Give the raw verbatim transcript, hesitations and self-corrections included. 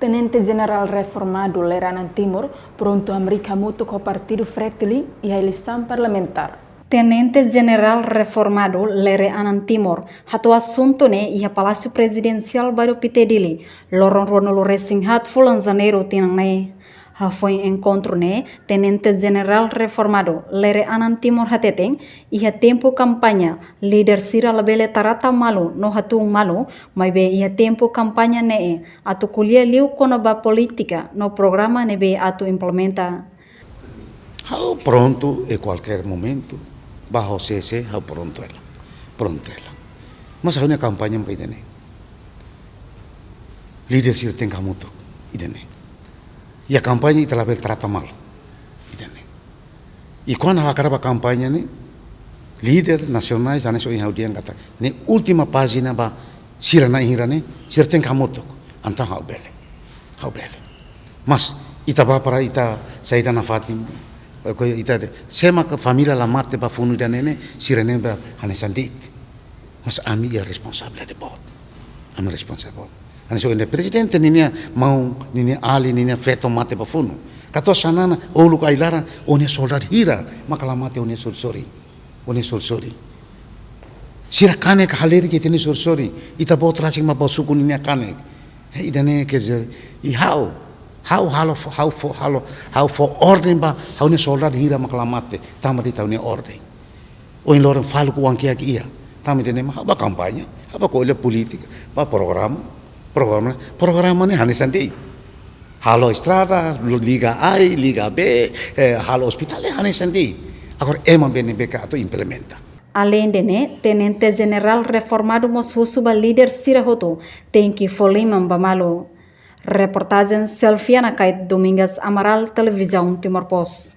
Tenente Jenerál Reformadu Lere Anan Timor prontu hamriik hamutuk ho Partidu Fretilin iha eleisaun parlamentár. Tenente Jenerál Reformadu Lere Anan Timor hato'o asuntu ne'e iha Palásiu Prezidensiál Bairru Pité, Dili, loron ruanulu resin haat fulan Janeiru tinan ne'e. Hafoin enkontru ne'e, Tenente Jenerál Reformadu Lere Anan Timor hateten, iha tempu kampaña, líder sira labele tarata malu no hatún malu, maibé iha tempu kampaña ne'e atu ko'alia liu kona-ba polítika no programa ne'ebé atu implementa. Ha'u prontu iha kualkér momentu, ba ho sé-sé ha'u prontu hela, prontu hela. Mas ha'u-nia kampaña mak ida-ne'e. Líder sira tenke hamutuk, ida-ne'e. Iha kampaña ita labele tarata malu, ida-ne'e. I kuandu ha'u hakarak ba kampaña ne'e, líder nasionál hanesan ohin ha'u dehan katak, ne'e última pájina ba sira na'in hira ne'e, sira tenke hamutuk, entaun ha'u bele, ha'u bele. Mas ita bá para ita saida nafatin, eh, ko ita dehan, sé mak família la mate ba funu ida-ne'e ne'e, sira-ne'e ba hanesan de'it. Mas ami iha responsabilidade boot. Ami responsavel boot. Hanesan ohin dehan, prezidente ninia maun, ninia alin, ninia feto mate ba funu. Katuas Xanana, uluk ai-laran, ó-nia soldadu hira maka la mate ó-nia sorin-sorin. Ó-nia sorin-sorin. Sira kanek halerik ita-nia sorin-sorin. Ita-boot rasik mak bá suku ninia kanek. Eh, ida-ne'e, quer dizer, i ha'u, ha'u halo fó, ha'u fó, halo, ha'u fó orden ba ha'u-nia soldadu hira maka la mate, tanba de'it ha'u-nia orden. Ohin loron faluk oan kiak iha. Tanba ida-ne'e mak ha'u bá kampaña, ha'u bá ko'alia polítika, bá programa, programa, programa ne'e hanesan de'it. Halo estrada, liga ai, liga bee, eh, halo ospitál, eh, hanesan de'it. Agora ema ne'ebé ke atu implementa. Aleinde ne'e, Tenente Jenerál Reformadu mós husu ba líder sira hotu tenke fó liman ba malu. Reportajen Selviana Kait, Domingas Amaral, Televizaun Timor Post.